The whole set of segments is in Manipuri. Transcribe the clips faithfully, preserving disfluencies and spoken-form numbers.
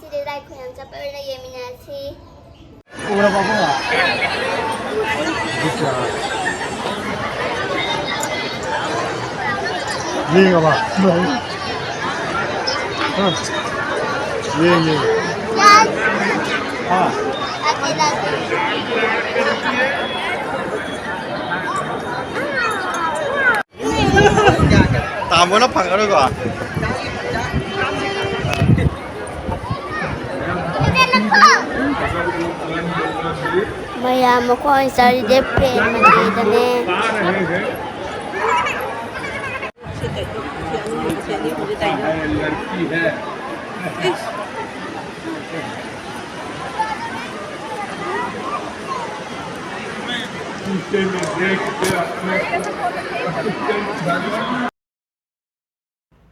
ꯁꯤꯗꯤ ꯂꯥꯏ ꯈꯨꯔꯨꯝ ꯆꯠꯄ ꯑꯣꯏꯅ ꯌꯦꯡꯃꯤꯟꯅꯁꯤ꯫ ꯌꯦꯡꯉꯕ? ꯍꯥ? ꯌꯦꯡꯉꯦ꯫ ꯍꯥ? ꯇꯥꯃꯣꯅ ꯐꯪꯉꯔꯣꯏꯀꯣ? ꯃꯌꯥꯝ ꯃꯈꯣꯏ ꯆꯥꯔꯤꯗꯦ ꯐꯦꯟ ꯃꯟꯗꯦꯗꯅꯦ꯫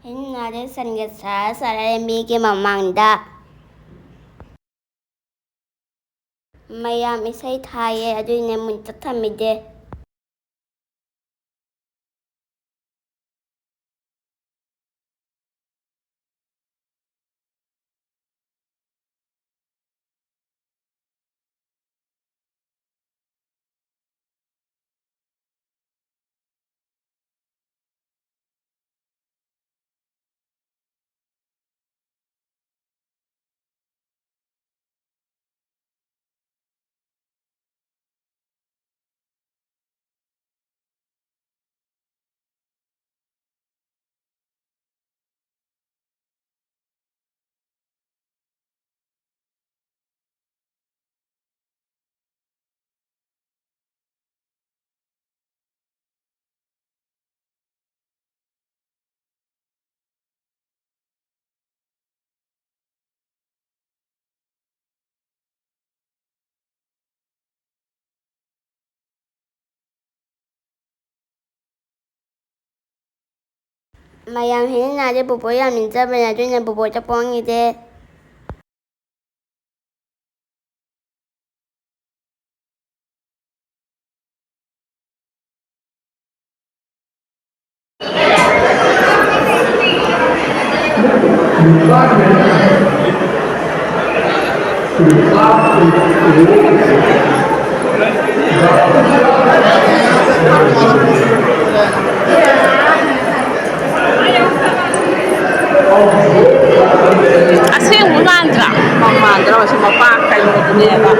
ꯍꯦꯟꯅ ꯅꯥꯔꯦ ꯁꯟꯒ ꯁꯥꯔ ꯁꯥꯔꯦ ꯃꯤꯒꯤ ꯃꯃꯥꯡꯗ꯫ ꯃꯌꯥꯝ ꯏꯁꯩ ꯊꯥꯏꯌꯦ, ꯑꯗꯨꯏꯅꯦ ꯃꯨꯟꯇ ꯊꯝꯃꯤꯗꯦ꯫ ꯃꯌꯥꯝ ꯍꯦꯟꯅ ꯅꯥꯔꯦ, ꯕꯣꯕꯣ ꯌꯥꯝ ꯅꯤꯡꯖꯕꯅꯦ, ꯑꯗꯨꯅ ꯕꯣꯕꯣꯗ ꯄꯣꯡꯉꯤꯗꯦ꯫ ꯑꯁꯦꯡꯕ ꯃꯥꯟꯗ꯭ꯔꯥ? ꯃꯥꯟꯗ꯭ꯔꯥ? ꯃꯁꯤ ꯃꯄꯥ ꯀꯩꯅꯣꯗꯨꯅꯦꯕ꯫